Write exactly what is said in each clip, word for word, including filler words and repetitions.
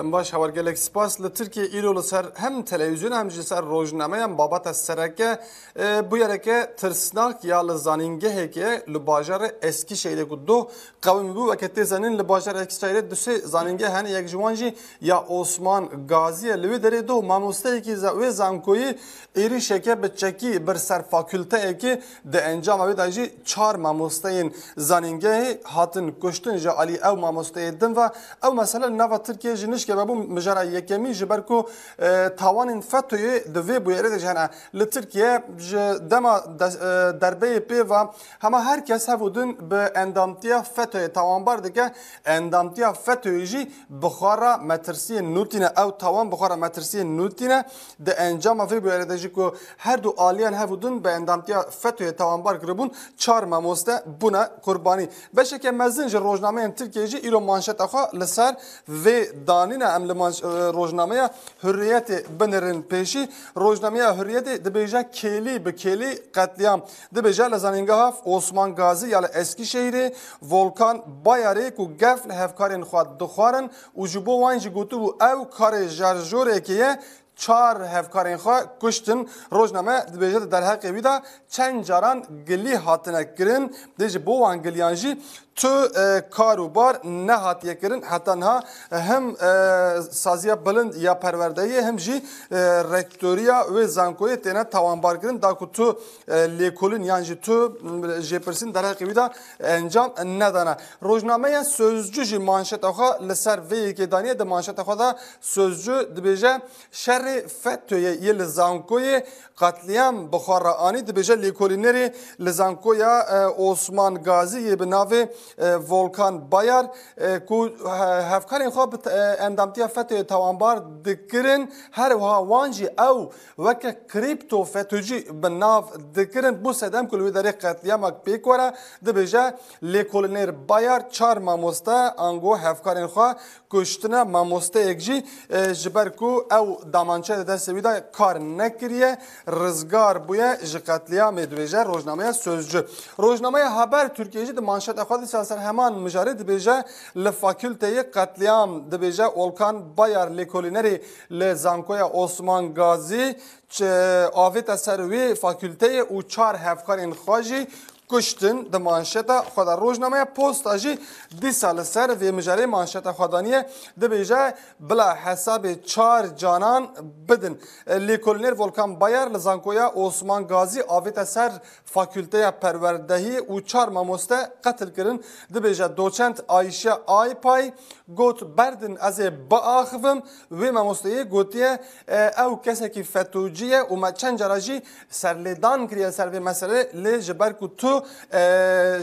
Baş, heval, gelek spas. Li Tirkiyê îro li ser hem televîzyon hem jî ser rojnameyan babeta sereke, e, bûyereke tirsnak ya li zanîngeheke li bajarê Eskîşehîrê ku doh qewimî bû. Weke tê zanîn, li bajarê Eskîşehîrê du sê zanîngeh hene, yek ji wan jî ya Osman Gazî ye. Li wê derê doh mamosteyekî za-, wê zankoyî êrîşeke bi çekî bir ser fakulteyekê, di encama wê de jî çar mamosteyên zanîngehê hatin kuştin. Ji alî ew mamosteyê din ve ew mesele nava Tirkiyê ji nişkeve bû mijara yekemîn, ji ber ku, e, tawanên FETÖ'yê di vê bûyerê de jî hene. Li Tirkiye ji dema de-, e, derbeyê pê ve hema her kes hev û din bi endamtiya FETÖ'yê tawanbar dike. Endamtiya FETÖ'yê jî bi xwe re metirsiyên nû tîne. Ew tawan bi xwe re metirsiyên nû tîne. Di encama vê bûyerê de jî ku her du aliyan hev û din bi endamtiya FETÖ'yê tawanbar kiribûn, çar mamoste bûne qurbanî. Beşeke mezin ji rojnameyên Tirkiyê jî îro manşeta xwe li ser vê danîne. Em li manş-, e, rojnameya Hurriyetê binêrin pêşî. Rojnameya Hurriyetê dibêje kêlî bi kêlî qetlîam. Dibêje li zanîngeha Osman Gazî ya li Eskîşehîrê, Volkan Bayarê ku gef li hevkarên xwe dixwarin û ji bo wan jî gotibû ew karê şarjoreke ye, çar hevkarên xwe kuştin. Rojname dibêje di derheqê wî de çend caran gilî hatine kirin, dê ji bo wan giliyan jî tu, e, kar û bar nehatiye kirin. Heta niha, e, hem, e, saziya bilind ya perwerdeyê hem jî, e, rektoriya wê zankoyê têne tawanbar kirin. Da ku tu, e, lêkolîn yan jî tu, m, jêpirsîn derheqê wî de encam nedane. Rojnameya Sözcü jî manşeta xwe li ser vê yekê daniye. Di manşeta xwe de Sözcü dibêje, şerê FETÖ'yê yê li zankoyê qetlîam bi xwe re anî. Dibêje lêkolînerê li zankoya, e, Osman Gazî yê bi navê, e, Volkan Bayar, e, ku, e, hevkarên xwe bi, e, endamtiya FETÖ'yê tawanbar dikirin, her wiha wan jî ew weke krîpto FETÖ'cî bi nav dikirin. Bû sedem ku li wê derê qetlîamek pêk were, dibêje lêkolîner Bayar çar mamoste ango hevkarên xwe kuştine. Mamosteyek jî, e, ji ber ku ew damançe di destê wî de kar nekiriye, rizgar bûye ji qetlîamê, dibêje rojnameya Sözcü. Rojnameya Haber Türkiye jî di manşeta xwe dîsa ser heman mijarê dibêje, li fakulteyê qetlîam, dibêje Olkan Bayar, lêkolînerê li zankoya Osman Gazî, çi avête ser wê fakulteyê û çar hevkarên xwe jî kuştin. Di manşeta xwe de Rojnameya Posta jî dîsa li ser vê mijarê manşeta xwe daniye, dibêje bila hesabê çar canan bidin. Lêkolîner Volkan Bayar li zankoya Osman Gazî avête ser fakulteya perwerdehiyê û çar mamoste qetil kirin. Dibêje doçent Ayşe Aypay got, berdin ez ê biaxivim. Wê mamosteyê gotiye, e, ew kesekî FETÖ'cî ye û me çend cara jî serlêdan kiriye ser vê meselê, lê ji ber ku tu, e,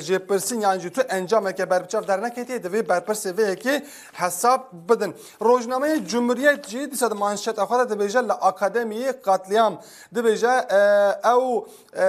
jêpirsîn yan jî tu encameke berbiçav derneketiye, divê berpirsê vê yekê hesab bidin. Rojnameyê Cumhuriyet jî dîsa di manşeta xwe de dibêje, li akademiyê qetlîam. Dibêje, e, ew, e,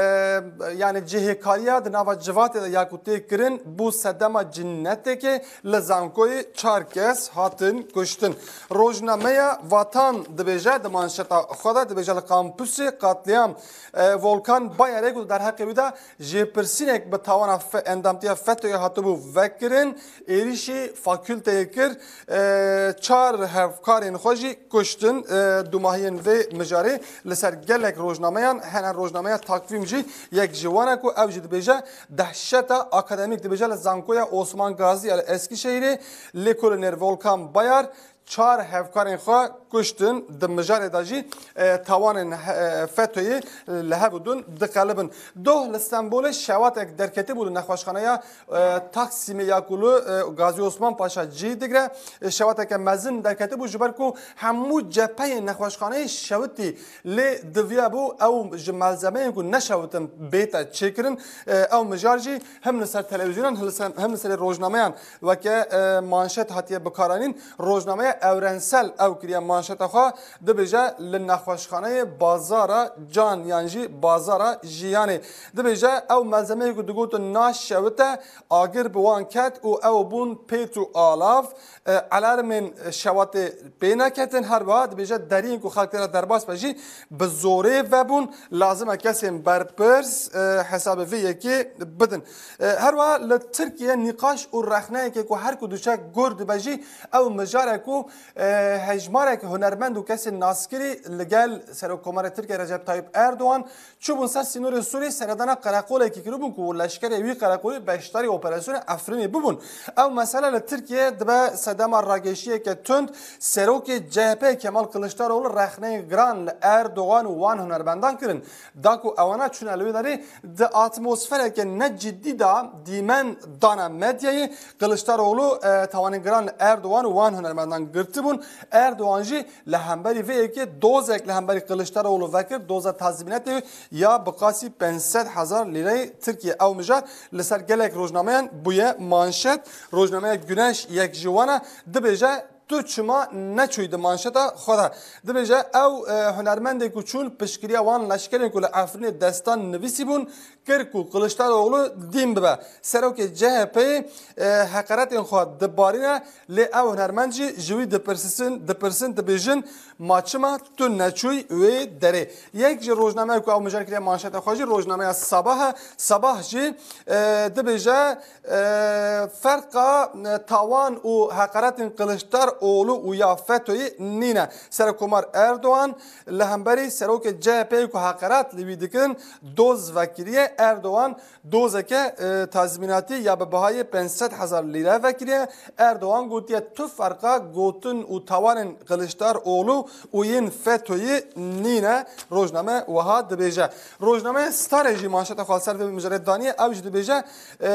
yani cihêkariya di nava civatê de ya ku tê kirin bû sedema cineteke, li zankoyê çar kes hatin kuştin. Rojnameya Vatan dibêje, di manşeta xwe de dibêje, li kampusê qetlîam, e, Volkan Bayarê ku di derheqê wî de jêpirsînek bi tawana fe-, endamtiya FETÖ'yê hatibû vekirin, êrîşî fakulteyê kir, e, çar hevkarên xwe jî kuştin. E, dumahiyên vê mijarê li ser gelek rojnameyan hene. Rojnameya Takvîm jî yek ji wan e ku ew jî dibêje, dehşeta akademîk, dibêje, li zankoya Osman Gazî ya li Eskîşehîrê lêkolîner Volkan Bayar çar hevkarên xwe kuştin. Di mijarê de jî, e, tawanên he-, e, FETÖ'yê li hev û din diqelibin. Doh li Stenbolê şewatek derketibû li nexweşxaneya, e, Taksimê ya ku li, e, Gazî Osman Paşa cî digre. E, şewateke mezin derketibû, ji ber ku hemû cepheyên nexweşxaneyê şewitî lê diviya bû, ew ji malzemeyên ku neşewitin bête çêkirin. E, ew mijar jî hem li ser televîzyonan, hem li ser, hem li ser rojnameyan weke, e, manşet hatiye bikaranîn. Rojnameya Evrensel ew kiriye manşeta xwe, dibêje, li nexweşxaneyê Bazara Can yan jî Bazara Jiyanê. Dibêje, ew malzemeyê ku digotin naşewite, agir bi wan ket û ew bûn pêt û alav. E, alarmên şewatê pê neketin. Her wiha dibêje, deriyên ku xelk tê re derbas be jî bi zorê vebûn, lazim e kesên berpirs, e, hesabê vê yekê bidin. E, her wiha li Tirkiye nîqaş û rexneyeke ku her ku diçe gur dibe jî, ew mijar e ku e, hejmarek hunermend û kesên naskirî li gel Serokkomarê Tirkiye Recep Tayyip Erdogan çûbûn ser sînorê Sûrî, seredana qereqolekî kiribûn ku leşkerê wî qereqolî beşdarî operasyona Efrînê bibûn. Ew mesele li Tirkiye dibe sedema rageşiyeke tund. Serokê C H P Kemal Kiliçdaroglu rexneyên giran li Erdogan û wan hunermendan kirin. Da ku ewana çûne li wê derê di atmosfereke ne cidî de dîmen dana medyayê. Kiliçdaroglu, e, tawanên giran li Erdogan û wan hunermendan girtibûn. Erdogan jî li hemberî vê yekê dozek li hemberî Kiliçdaroglu vekir, doza tazmînatê ya bi qasî pênc sed hezar lîreyê Tirkiye. Ew mijar li ser gelek rojnameyan bûye manşet. Rojnameya Güneş yek ji wan e, dibêje, Tu çima neçûyî di manşeta xwe de? Dibêje, ew, e, hunermendê ku çûn piştgiriya wan leşkerên ku li Efrînê destan nivîsî bûn, kir ku Kiliçdaroglu dîn bibe. Serokê C H P'ê, e, heqeretên xwe dibarîne, lê ew hunermend jî ji wî dipirsin, dipirsin, dibêjin, Ma çima tu neçûyî wê derê? Yek ji rojnameya ku ew mijar kiriye manşeta xwe jî rojnameya Sabah e. Sabah jî, e, dibêje, e, ferqa, e, tawan û heqaretên Kiliçdaroglu û ya FETÖ'yê nîne. Serokkomar Erdogan li hemberî serokê C H P'ê ku heqaret li wî dikirin doz vekiriye. Erdogan dozeke, e, tazmînatî ya bi bihayê pênc sed hezar lîre vekiriye. Erdogan gotiye, tu ferqa gotin û tawanên Kiliçdaroglu û yên FETÖ'yê nîne, rojname wiha dibêje. Rojnameya Starê jî manşeta xwe li ser vê mijarê daniye, ew jî dibêje, e,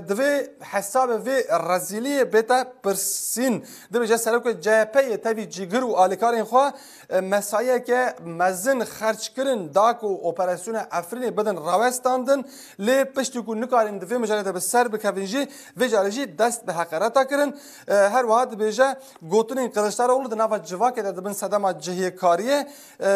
divê hesabê vê rezîliyê bête pirsîn. Dibêje, serokê C H P'ê tevî cîgir û alîkarên xwe, e, mesaiyeke mezin xerc kirin da ku operasyona Efrînê bidin rawestandin, lê piştî ku nikarin di vê mijarê de bi ser bikevin jî, vê carê jî dest bi heqereta kirin. E, her wiha dibêje, gotinên Kiliçdaroglu di nava civakê de dibin sedema cihêkariyê, e,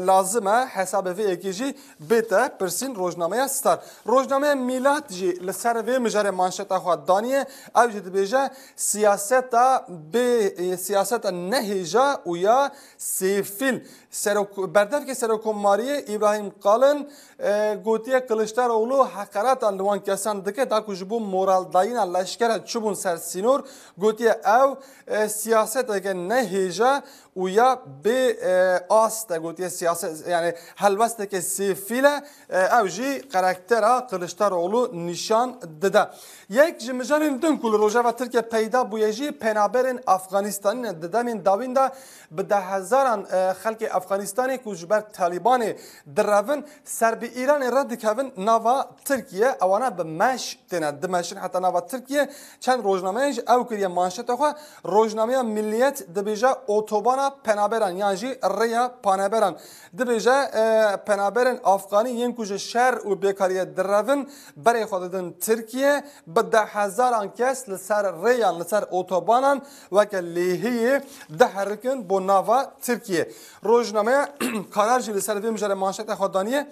lazim e hesabê vê yekê jî bête pirsîn. Rojnameya Star. Rojnameya Mîlat jî li ser vê mijarê manşeta xwe daniye. Ew jî dibêje, siyaseta bê, e, siyaseta nehêja û ya sêfîl. Serok-, berdevkê Serokkomariyê Îbrahîm Kalin, e, gotiye Kiliçdaroglu heqereta li wan kesan dike, da ku ji bo moraldayîna leşkera çûbûn ser sînor, gotiye ew, e, siyaseteke nehêja û ya bê, e, ast e, gotiye siyaset, yani helwesteke sêfîl e, e, ew jî karaktera Kiliçdaroglu nîşan dide. Yek ji mijarên din ku li rojeva Tirkiye peyda bûye jî penaberên Afganistanî ne. Di demên dawîn de bi dehhezaran, e, xelkê Afganistanê ku ji ber Talîbanê direvin, ser bi Îranê re dikevin nava Tirkiye, ewana bi meş têne dimeşin heta nava Tirkiye. Çend rojnameyan jî ew kiriye manşeta xwe. Rojnameya Milliyet dibêje, otobana penaberan yan jî rêya paneberan. Dibêje, e, penaberên Afganî yên ku ji şer û bêkariyê direvin, berê xwe didin Tirkiye, bi dehhezaran kes li ser rêyan, li ser otobanan weke lêhiyê diherikin bo nava Tirkiye. Rojnameya Karar jî li ser vê mijarê manşeta xwe daniye.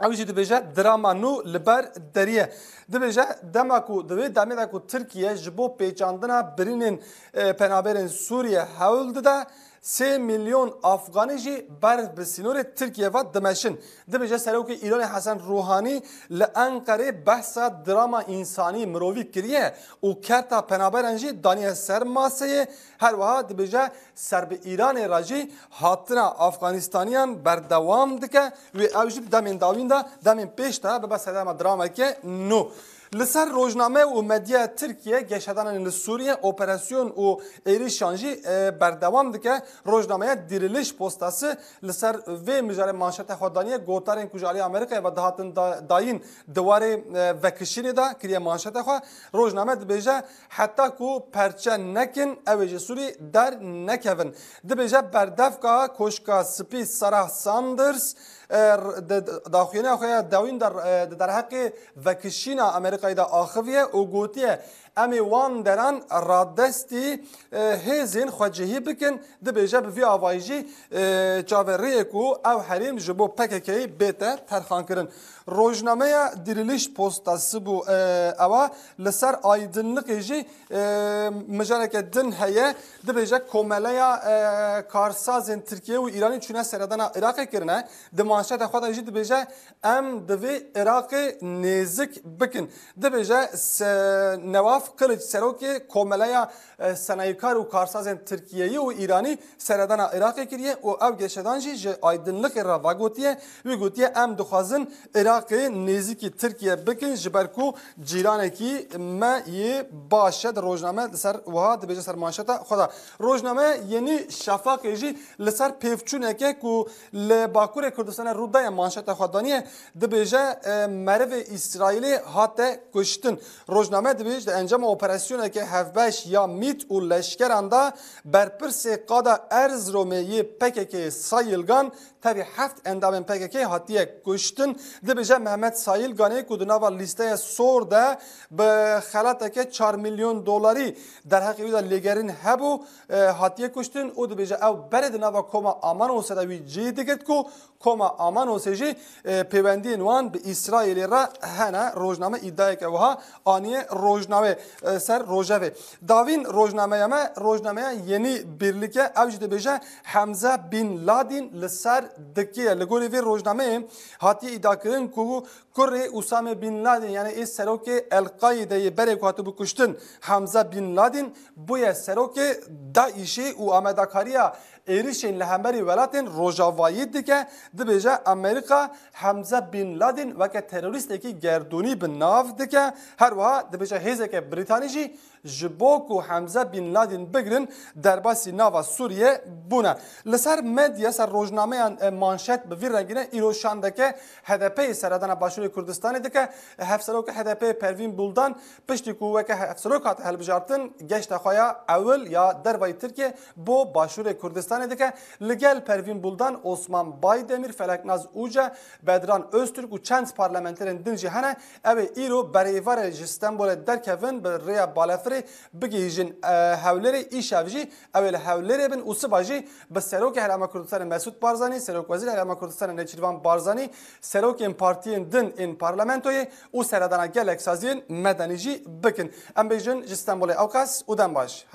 Ew jî dibêje, drama nû li ber deriye. Dibêje, dema ku, di vê demê de ku Tirkiye ji bo pêçandina birînên, e, penaberên Sûriye hewl dide, sê milyon Afganî jî ber bi sînorê Tirkiye ve dimeşin. Dibêje, Serokê Îranê Hesen Ruhanî li Enqerê behsa drama însanî, mirovî kiriye û kerta penaberan jî daniye ser maseyê. Her wiha dibêje, ser bi Îranê re jî hatina Afganîstaniyan berdewam dike. Wê ew jî di demên dawîn de, demên pêş de bibe sedema drameke nû. Li ser rojname û medya Tirkiye, geşedanên li Sûriye, operasyon û êrişan jî, e, berdewam dike. Rojnameya Diriliş Postası li ser vê mijarê manşeta xwe daniye, gotarên ku ji alî Amerîkayê ve dihatin da-, dayîn di warê, e, vekişînê de kiriye manşeta xwe. Rojname dibêje, heta ku perçe nekin, ew ê ji Sûrî dernekevin. Dibêje, berdevka Koşka Spî Sarah Sanders, e, r-, di, di daxuyaniya xwe ya dawîn de, e, di derheqê vekişîna Amerîkayê de axiviye û gotiye, em ê wan deran radestî, e, hêzên xwecihî bikin. Dibêje, bi vî avayî jî, e, çaverêye ku ew herêm ji bo P K K'yê bête terxankirin. Rojnameya Diriliş Postası bû, e, ewa li ser Aydınlıkê jî, e, mijareke din heye. Dibêje, komeleya, e, karsazên Tirkiye û Îranî çûne seredana Iraqê kirine. Di manşeta xwe de jî dibêje, em divê Iraqê nêzik bikin. Dibêje, se-, Newaf Kiliç, serokê Komeleya, e, Senayîkar û Karsazên Tirkiyeyî û Îranî seredana Iraqê kiriye û ew geşedan jî ji Aydınlıkê re vegotiye. Wî gotiye, em dixwazin Iraqê nêzîkî Tirkiye bikin, ji ber ku cîranekî me yê baş e. Di rojname li ser wiha dibêje ser manşeta xwe de. Rojname Yenî Şafaqê jî li ser pêvçûneke ku li Bakurê Kurdistanê rû daye manşeta xwe daniye, dibêje, e, merivê Îsraîlê hate kuştin. Rojname dibêje, di encama operasyoneke hevbeş ya mît û leşkeran de berpirsê qada Erziromê yê P K K'ê Sayilgan tevî heft endamên P K K hatiye kuştin. Dibêje Mehmet Sayilganê ku di nava lîsteya sor de bi xelateke çar milyon dolarî derheqê wî de lêgerîn hebû, e, hatiye kuştin û dibêje ew berê di nava koma Amanosê de wî cî digirt ku koma Amanosê jî, e, pêwendiyên wan bi Îsraîlê re hene. Rojname îdiayeke wiha aniye rojname, e, ser rojevê. Davîn rojnameya me, rojnameya Yenî Birlîk e. Ew jî dibêje Hemze Bin Ladîn li ser dikê ye. Li gorî vê rojnameyê hatiye îdiakirin ku kurê Usame Bin Ladîn, yanî ê serokê El-Qaîdeyê berê ku hatibû kuştin, Hemze Bin Ladîn, bûye serokê DAIŞê û amadekariya êrişên li hemberî welatên rojavayî dike. Dibêje Amerîka Hemze Bin Ladîn weke terorîstekî gerdûnî bi nav dike. Her wiha dibêje hêzeke Brîtanî jî ji bo ku Hemze Bin Ladîn bigirin, derbasî nava Sûriye bûne. Li ser medya, ser rojnameyan, e, manşet bi vî rengî ne, îro şandeke H D P'yê seredana Başûrê Kurdistanê dike. Hevserokê H D P'yê Pervîn Buldan, piştî ku weke hevserok hate hilbijartin, geşta xwe ya ewil ya dervayî Tirkiye bo Başûrê Kurdistanê dike. Li gel Pervîn Buldan, Osman Baydemîr, Feleknaz Uce, Bedran Öztürk û çend parlamenterên din jî hene. Ew ê îro berê êvarê ji Stenbolê derkevin, bi rêya balafirê bigihîjin, e, Hewlêrê. Îşev jî ew ê li Hewlêrê bin û siba jî bi Serokê Herêma Kurdistanê Mesûd Barzanî, Serokwezîrê Herêma Kurdistanê Nêçîrvan Barzanî, serokên partiyên din ên parlamentoyê û seredana gelek saziyên medenî jî bikin. Em bêjin ji Stenbolê ewqas û dem baş.